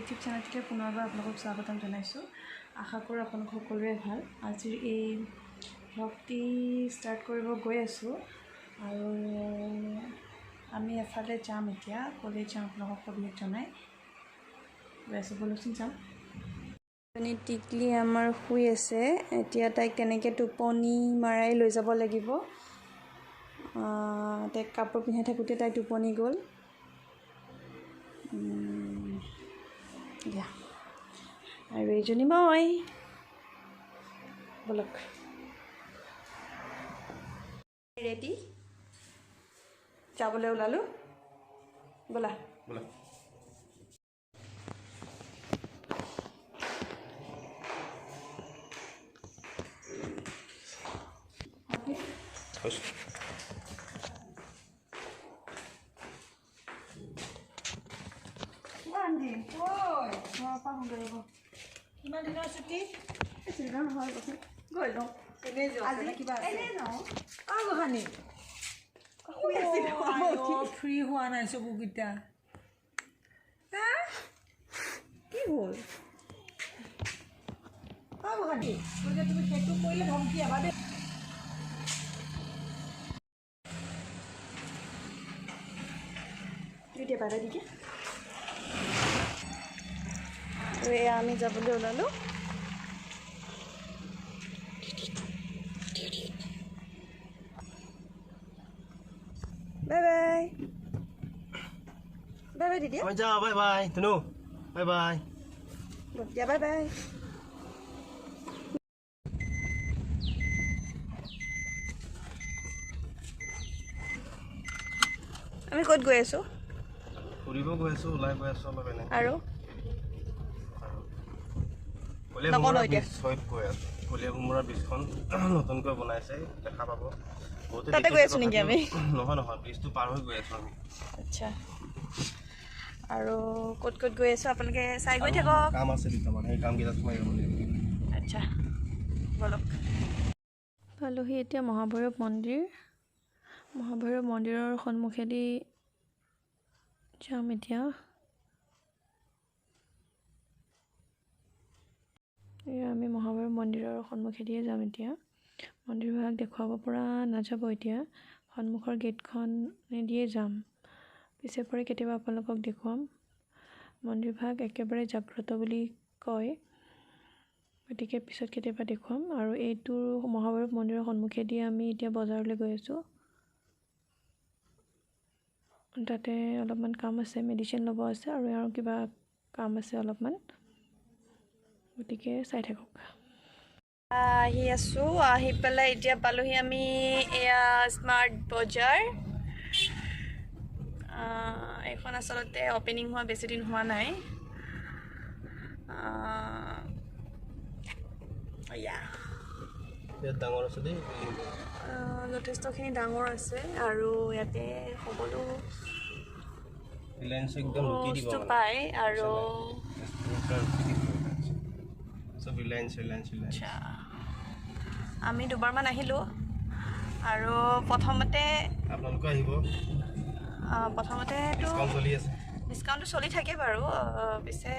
YouTube চেনেলটোলৈ পুনৰবাৰ আপোনালোকক স্বাগতম জনাইছোঁ। আশা কৰোঁ আপোনালোক সকলোৰে ভাল। আজিৰ এই ভ্লগটি ষ্টাৰ্ট কৰিব গৈ আছোঁ আৰু আমি এফালে যাম এতিয়া, ক'লৈ যাম আপোনালোকক সবিশেষ জনাই গৈ আছোঁ। ব'লকচোন যাম। এজনী টিকলি আমাৰ শুই আছে, এতিয়া তাইক তেনেকৈ টোপনি মাৰাই লৈ যাব লাগিব। তাইক কাপোৰ পিন্ধাই থাকোঁতে তাই টোপনি গ'ল। দিয়া আৰু এইজনী মই, ব'লক ৰেডি যাবলৈ ওলালোঁ, ব'লা। ব'লা। থৈছোঁ। কিমান দিনৰ ছুটি? বেছি দিনৰ নহয়, কচোন গৈ লওঁ। এনেই যোৱা আজি কিবা আছে? এনেই যাওঁ। অ গোসানী। শুই আছিলোঁ। ফ্ৰী হোৱা নাই চকুকেইটা। হা? কি হ'ল অ গোসানী? গতিকে তুমি সেইটো কৰিলে ধমকি আবা দেই। দি দিয়া, বাধা দি দিয়া। আৰু এয়া আমি যাবলৈ ওলালোঁ। বাই বাই, বাই বাই দিদি। মই যাওঁ, বাই বাই ধুনু, বাই বাই। দিয়া, বাই বাই। আমি ক'ত গৈ আছোঁ? ফুৰিব গৈ আছোঁ, ওলাই গৈ আছোঁ অলপ এনে। আৰু নকওঁ ন কলীয়াভোমোৰা এতিয়া। ব্ৰিজত গৈ আছোঁ। কলীয়াভোমোৰা ব্ৰিজখন নতুনকৈ বনাইছে, দেখা পাব বহুতে। তাতে গৈ দেখিছে আছোঁ নেকি তথাপিও। আমি? নহয় নহয়, ব্ৰিজটো পাৰ হৈ গৈ আছোঁ আমি। আচ্ছা, আৰু ক'ত ক'ত গৈ আছোঁ আপোনালোকে চাই গৈ আৰু থাকক। কাম আছে দুটামান, সেই কামকেইটাত সোমাই যাব লাগিব। আচ্ছা, ব'লক। পালোহি এতিয়া মহাভৈৰৱ মন্দিৰ। মহাভৈৰৱ মন্দিৰৰ সন্মুখেদি যাম এতিয়া। এয়া আমি মহাভৈৰৱ মন্দিৰৰ সন্মুখেদিয়ে যাম এতিয়া। মন্দিৰভাগ দেখুৱাব পৰা নাযাব এতিয়া, সন্মুখৰ গেটখনেদিয়ে যাম। পিছে পৰে কেতিয়াবা আপোনালোকক দেখুৱাম। মন্দিৰভাগ একেবাৰে জাগ্ৰত বুলি কয়, গতিকে পিছত কেতিয়াবা দেখুৱাম। আৰু এইটো মহাভৈৰৱ মন্দিৰৰ সন্মুখেদি আমি এতিয়া বজাৰলৈ গৈ আছোঁ। তাতে অলপমান কাম আছে, মেডিচিন ল'ব আছে আৰু আৰু কিবা কাম আছে অলপমান, গতিকে চাই থাকক। আহি আছোঁ, আহি পেলাই এতিয়া পালোহি আমি এয়া স্মাৰ্ট বজাৰ। এইখন আচলতে অ'পেনিং হোৱা বেছি দিন হোৱা নাই। এয়া বিৰাট ডাঙৰ আছে দেই বিল্ডিংটো। যথেষ্টখিনি ডাঙৰ আছে আৰু ইয়াতে সকলো ৰিলায়েন্সে একদম লুটি দিব বস্তু মানে। পায় আৰু পুৰা লুটি দিব চব, ৰিলায়েন্স ৰিলায়েন্স ৰিলায়েন্স। আচ্ছা, আমি দুবাৰমান আহিলোঁ আৰু প্ৰথমতে আপোনালোকে আহিব। প্ৰথমতেতো ডিছকাউণ্ট চলি আছে। ডিছকাউণ্টটো চলি থাকে বাৰু। পিছে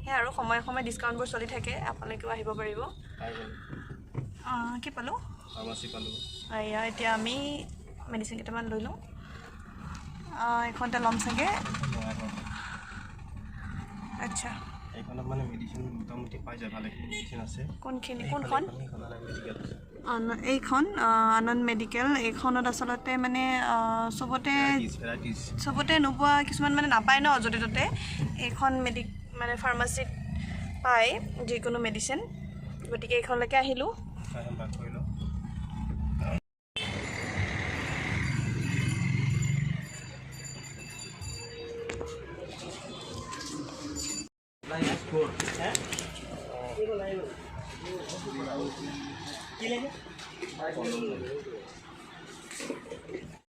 সেয়া আৰু সময়ে সময়ে ডিছকাউণ্টবোৰ চলি থাকে, আপোনালোকেও আহিব পাৰিব। পাই গ'ল। কি পালোঁ? ফাৰ্মাচী পালোঁ। এয়া এতিয়া আমি মেডিচিন কেইটামান লৈ লওঁ। এইখনতে ল'ম চাগে। আচ্ছা। এইখনত মানে মেডিচিন মোটামুটি পাই যায়, ভালেখিনি মেডিচিন আছে। কোনখিনি? এইখন, কোনখন? এইখন, এইখন আনন্দ মেডিকেল। এইখন আনন্দ মেডিকেল। এইখনত আচলতে মানে চবতে ভেৰাইটিজ ভেৰাইটিজ। চবতে নোপোৱা কিছুমান মানে নাপায় ন য'তে ত'তে, এইখন মানে ফাৰ্মাচীত পায় যিকোনো মেডিচিন। গতিকে এইখনলৈকে আহিলোঁ। এখন ভাগ কৰি লওঁ।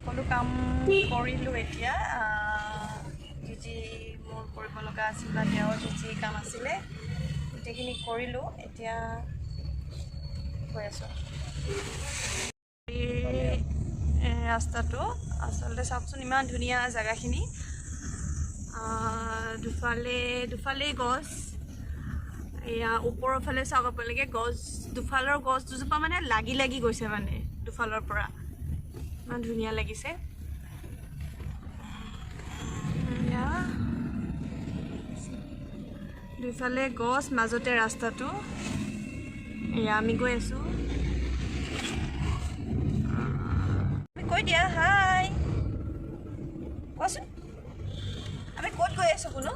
সকলো কাম কৰিলোঁ এতিয়া। যি যি মোৰ কৰিব লগা আছিল বা তেওঁৰ যি যি কাম আছিলে গোটেইখিনি কৰিলোঁ। এতিয়া গৈ আছোঁ। এই ৰাস্তাটো আচলতে চাওকচোন, ইমান ধুনীয়া জেগাখিনি। দুফালে দুফালে গছ। এয়া ওপৰৰ ফালে চাওক আপোনালোকে, গছ দুফালৰ গছ দুজোপা মানে লাগি লাগি গৈছে, মানে দুফালৰ পৰা ইমান ধুনীয়া লাগিছে। দুইফালে গছ, মাজতে ৰাস্তাটো। এয়া আমি গৈ আছোঁ। কৈ দিয়া হাই, কোৱাচোন আমি ক'ত গৈ আছোঁ? কোনো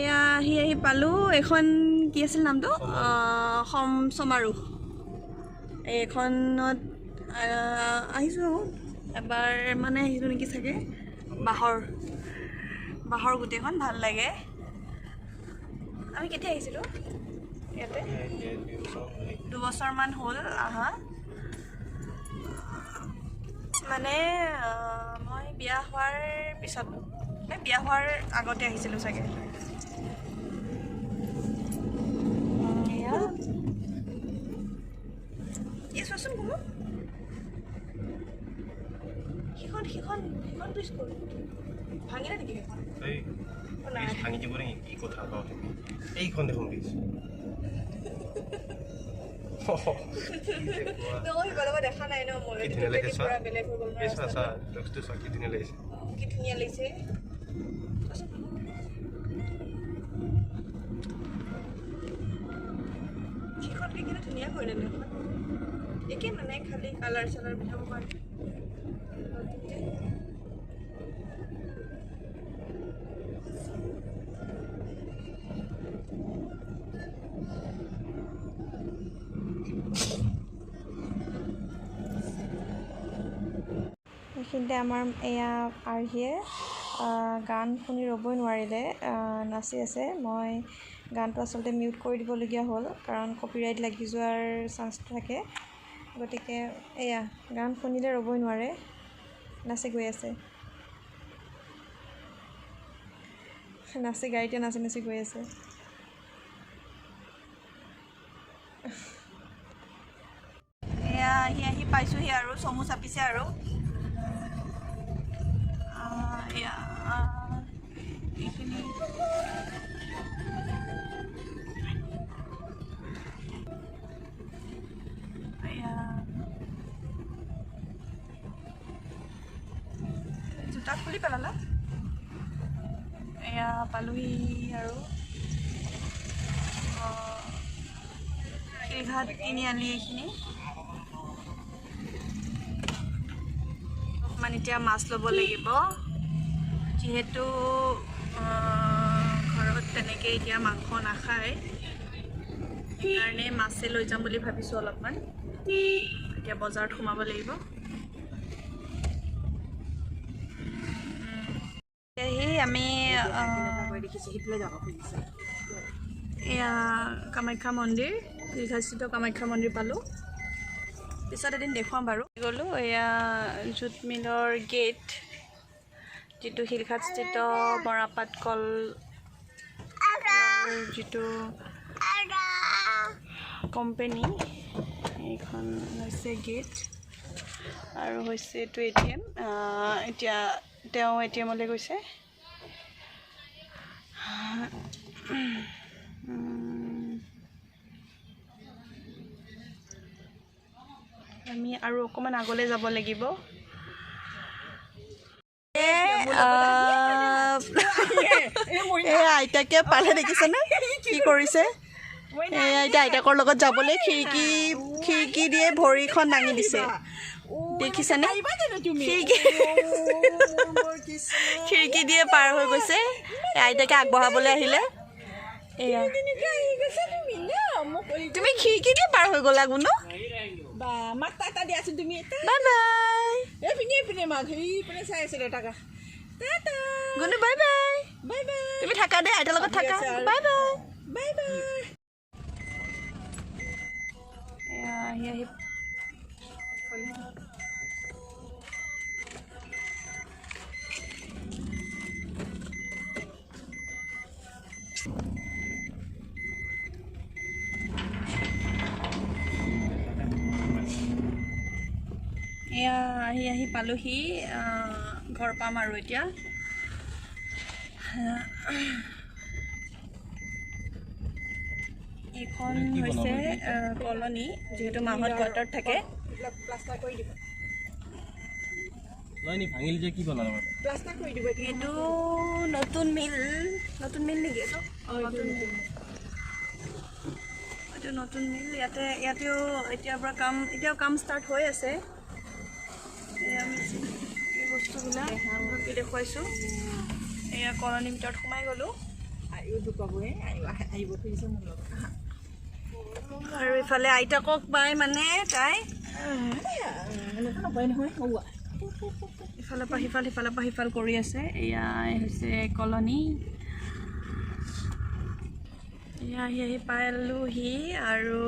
এয়া আহি আহি পালোঁ। এইখন কি আছিল নামটো? সমাৰোহ। এইখনত আহিছোঁ এবাৰ, মানে আহিছোঁ নেকি চাগে। বাঁহৰ বাঁহৰ গোটেইখন ভাল লাগে। আমি কেতিয়া আহিছিলোঁ ইয়াতে? 2 বছৰমান হ'ল অহা। মানে মই বিয়া হোৱাৰ পিছত, বিয়া হোৱাৰ আগতে আহিছিলোঁ চাগে। এয়া এই চোৱাচোন কোনো সেইখন সেইখন সেইখন ব্ৰিজ ক'ত ভাঙিলে নেকি সেইখন? ভাঙি দিব নেকি? কি কথা কওঁ তুমি! এইখন দেখোন ব্ৰিজ। দেখা নাই ন মই। কি ধুনীয়া লাগিছে চোৱা। এই চোৱা চোৱা, লুকছটো চোৱা, কি ধুনীয়া লাগিছে। কি ধুনীয়া লাগিছে। সেইখনকে কিন্তু ধুনীয়া কৰিলে দেখোন। একে মানে খালি কালাৰ চালাৰ মিলাব পাৰি। এইখিনিতে আমাৰ এয়া আৰ্হিয়ে গান শুনি ৰ'বই নোৱাৰিলে, নাচি আছে। মই গানটো আচলতে মিউট কৰি দিবলগীয়া হ'ল, কাৰণ কপিৰাইট লাগি যোৱাৰ চান্সটো থাকে। গতিকে এয়া গান শুনিলে ৰ'বই নোৱাৰে, নাচি গৈ আছে, নাচি গাড়ীতে নাচি নাচি গৈ আছে। এয়া আহি আহি পাইছোঁহি আৰু চমু চাপিছে আৰু। এয়া এইখিনি এয়া জোতা খুলি পেলালা। এয়া পালোহি আৰু শিলঘাট তিনিআলি এইখিনি। অকণমান এতিয়া মাছ ল'ব লাগিব, যিহেতু ঘৰত তেনেকৈ এতিয়া মাংস নাখায়, সেইকাৰণে মাছে লৈ যাম বুলি ভাবিছোঁ। অলপমান এতিয়া বজাৰত সোমাব লাগিব। আহি আমি এয়া কামাখ্যা মন্দিৰ, শিলঘাটস্থিত কামাখ্যা মন্দিৰ পালোঁ। পিছত এদিন দেখুৱাম বাৰু। গ'লোঁ এয়া জুট মিলৰ গেট, যিটো শিলঘাটস্থিত মৰাপাট কল যিটো কোম্পেনী, এইখন হৈছে গেট আৰু হৈছে এইটো এটিএম। এতিয়া তেওঁ এটিএমলৈ গৈছে। আমি আৰু অকণমান আগলৈ যাব লাগিব। এই আইতাকে পালে, দেখিছেনে কি কৰিছে? এই আইতা আইতাকৰ লগত যাবলৈ খিৰিকী দিয়ে ভৰিখন দাঙি দিছে, দেখিছেনে? খিৰিকী দিয়ে পাৰ হৈ গৈছে। আইতাকে আগবঢ়াবলৈ আহিলে। এয়া তুমি খিৰিকী দিয়ে পাৰ হৈ গ'লা গুণু। Bye bye Gunu, bye bye. তুমি থাকা দেই, আইতাৰ লগত থাকা। Bye bye. Bye bye. আহি আহি এয়া আহি আহি পালোহি, ঘৰ পাম আৰু এতিয়া। এইখন হৈছে কলনী, যিহেতু মাহঁত কোৱাৰ্টাৰত থাকে। এইটো নতুন মিল, নতুন মিল নেকি এইটো? নতুন মিল, এইটো নতুন মিল। ইয়াতে ইয়াতেও এতিয়াৰ পৰা কাম, এতিয়াও কাম ষ্টাৰ্ট হৈ আছে। এয়া এই বস্তুবিলাক দেখুৱাইছোঁ। এয়া কলনীৰ ভিতৰত সোমাই গ'লোঁ। আৰু ইফালে আইতাকক পাই মানে তাই ইফালৰ পৰা সিফাল, সিফালৰ পৰা সিফাল কৰি আছে। এয়াই হৈছে কলনী। এয়া আহি আহি পালোহি। আৰু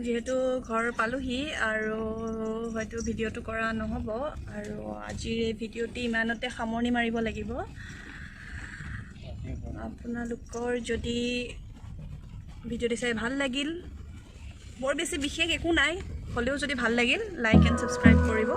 যিহেতু ঘৰ পালোহি আৰু হয়তো ভিডিঅ'টো কৰা নহ'ব, আৰু আজিৰ এই ভিডিঅ'টি ইমানতে সামৰণি মাৰিব লাগিব। আপোনালোকৰ যদি ভিডিঅ'টি চাই ভাল লাগিল, বৰ বেছি বিশেষ একো নাই, হ'লেও যদি ভাল লাগিল লাইক এণ্ড ছাবস্ক্ৰাইব কৰিব।